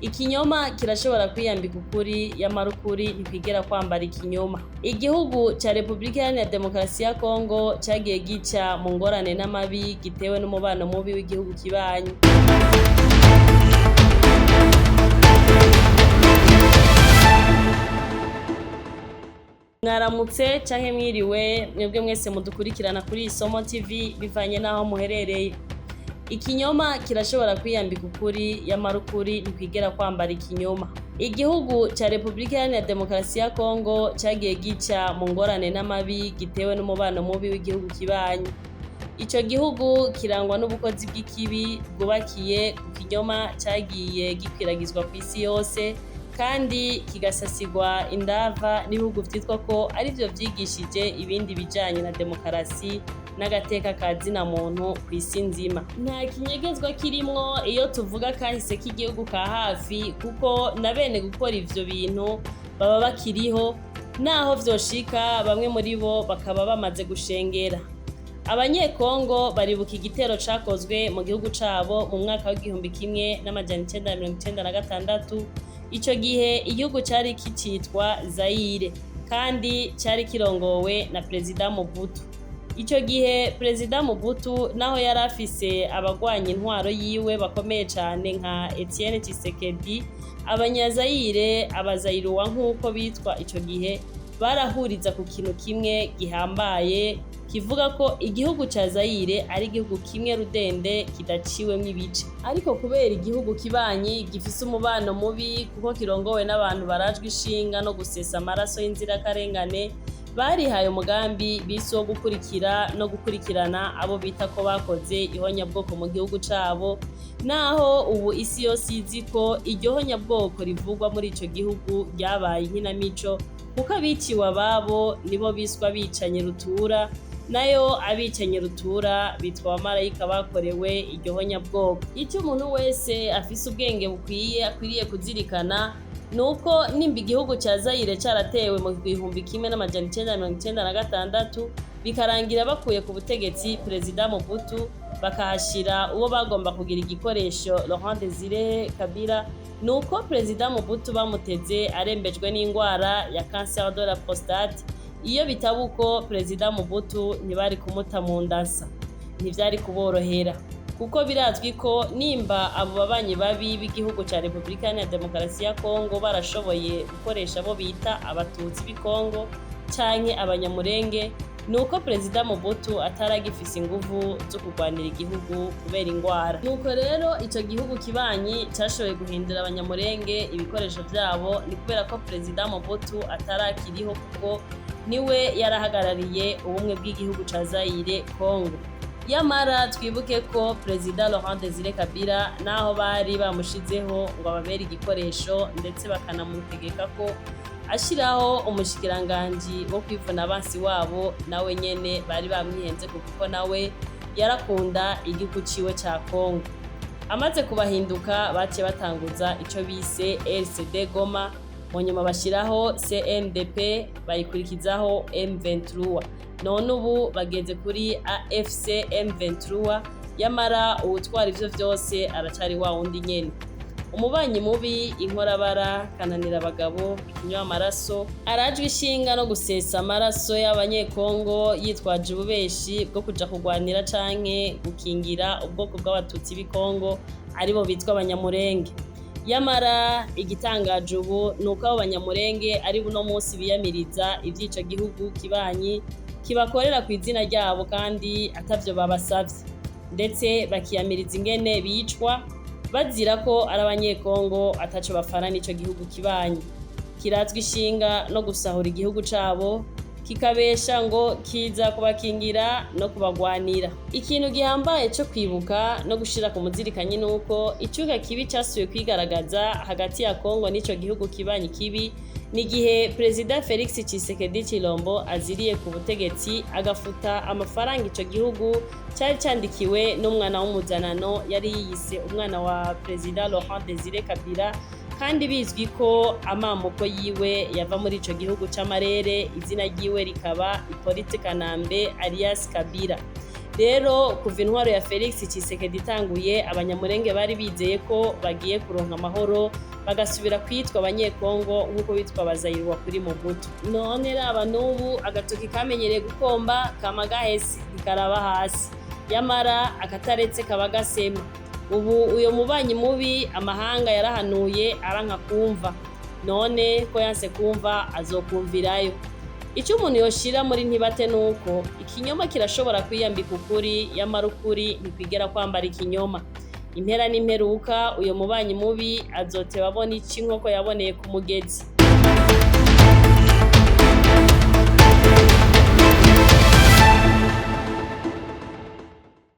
Ikinyoma kirashobora kwiyambika ukuri, yamara ukuri ntikwigera kwambara ikinyoma. Igihugu ca Republika Iharanira Demokarasi ya Kongo cagiye gica mu ngorane n'amabi gitewe n'umubano mubi w'igihugu kibanyi. Mwaramutse canke mwiriwe mwebwe mwese mudukurikirana kuri Isomo TV bivanye n'aho muherereye. Ikinyoma kirashobora kwiyambika ukuri, yamara ukuri ntikwigera kwambara ikinyoma. Igihugu ca Republika Iharanira Demokarasi ya Kongo cagiye gica mu ngorane n'amabi gitewe n'umubano mubi w'igihugu kibanyi. Ico gihugu kirangwa n'ubukozi bw'ikibi bwubakiye ku kinyoma cagiye gikwiragizwa kw'isi yose kandi kigasasigwa indava n'ibihugu vyitwa ko arivyo vyigishije ibindi bijanye na demokarasi n'agateka ka zina muntu kw'isi nzima. Nta kinyegezwa kirimwo iyo tuvuga kahise k'igihugu ka hafi kuko na bene gukora ivyo bintu baba bakiriho, naho vyoshika bamwe muri bo bakaba bamaze gushengera. Abanyekongo baribuka igitero cakozwe mu gihugu cabo mu mwaka w'1996, ico gihe igihugu cari kicitwa Zaire kandi cari kirongowe na Perezida Mobutu. Ico gihe Perezida Mobutu naho yari afise abagwanya intwaro yiwe bakomeye cane nka Etienne Tshisekedi, abanyazayire, abazayiruwa nk'uko bitwa ico gihe, barahuriza ku kintu kimwe gihambaye kivuga ko igihugu ca Zaire ari igihugu kimwe rudende kidaciwemwo ibice. Ariko kubera igihugu kibanyi gifise umubano mubi kuko kirongowe n'abantu barajwe ishinga no gusesa amaraso y'inzirakarengane, barihaye umugambi bise uwo gukurikira no gukurikirana abo bita ko bakoze ihonyabwoko mu gihugu cabo, naho ubu isi yose izi ko iryo honyabwoko rivugwa muri ico gihugu ryabaye inkinamico, kuko abiciwe ababo nibo biswe abicanyi rutura, nayo abicanyi rutura bitwa abamarayika bakorewe iryo honyabwoko. Ico umuntu wese afise ubwenge bukwiye akwiriye kuzirikana nuko nimba igihugu ca Zaire caratewe mu 1996 bikarangira bakuye ku butegetsi Perezida Mobutu bakahashira uwo bagomba kugira igikoresho Laurent Desire Kabila, nuko Perezida Mobutu bamuteze arembejwe n'ingwara ya cancer de la prostate. Iyo bitaba uko Perezida Mobutu ntibari kumuta mu ndasa, ntivyari kuborohera kuko birazwi ko nimba abo babanyi babi b'igihugu ca Republika Iharanira Demokarasi ya Kongo barashoboye gukoresha abo bita abatutsi b'i Kongo canke abanyamurenge, nuko Perezida Mobutu ataragifise inguvu zo kurwanira igihugu kubera ingwara. Nuko rero ico gihugu kibanyi cashoboye guhindura abanyamurenge ibikoresho vyabo, ni kubera ko Perezida Mobutu atarakiriho kuko niwe yarahagarariye ubumwe bw'igihugu ca Zaire Kongo. Yamara twibuke ko Perezida Laurent Desire Kabila naho bari bamushizeho ngo ababere igikoresho ndetse bakanamutegeka ko ashiraho umushikiranganji wo kwivuna abansi wabo, nawe nyene bari bamwihenze kuko nawe yarakunda igihugu ciwe ca Kongo. Amaze kubahinduka baciye batanguza ico bise RCD Goma, mu nyuma bashiraho CNDP bayikurikizaho M23. None ubu bageze kuri AFC M23, yamara uwutwara ivyo vyose aracari wa wundi nyene. Umubanyi mubi, inkorabara, kananira abagabo, ikinywa amaraso, arajwe ishinga no gusesa amaraso y'abanyekongo yitwaje ububeshi bwo kuja kurwanira canke gukingira ubwoko bw'abatutsi b'i Kongo aribo bitwa abanyamurenge. Yamara igitangaje ubu nuko abo banyamurenge ari buno munsi biyamiriza ivy'ico gihugu kibanyi kibakorera kw'izina ryabo kandi atavyo babasavye, ndetse bakiyamiriza ingene bicwa bazira ko ari abanyekongo ataco bafana n'ico gihugu kibanyi. Kirazwi ishinga no gusahura igihugu cabo, kikabesha ngo kiza kubakingira no kubagwanira. Ikintu gihambaye co kwibuka no gushira ku muzirikanyi nuko icuka kibi casubiye kwigaragaza hagati ya Kongo n'ico gihugu kibanyi kibi ni igihe Perezida Felix Tshisekedi Tshilombo aziriye ku butegetsi agafuta amafaranga ico gihugu cari candikiwe n'umwana w'umuzanano yari yiyise umwana wa Perezida Laurent Desire Kabila, kandi bizwi ko amamuko yiwe yava muri ico gihugu c'amarere, izina ryiwe rikaba Hippolyte Kanambe alias Kabila. Rero kuva intwaro ya Felix Tshisekedi itanguye, Abanyamurenge bari bizeye ko bagiye kuronka amahoro, bagasubira kwitwa Abanyekongo nk'uko bitwa Abazayirwa kuri Mobutu. None raba n'ubu, agatoki kamenyereye gukomba kama gahese ntikaraba hasi, yamara akataretse kaba gasema. Ubu uyo mubanyi mubi amahanga yarahanuye aranka kumva, none ko yanse kumva azokumvirayo. Ico umuntu yoshira muri ntibate nuko ikinyoma kirashobora kwiyambika ukuri, yamara ukuri ntikwigera kwambara ikinyoma. Impera n'imperuka uyo mubanyi mubi azoteba abona ico inkoko yaboneye ku mugezi.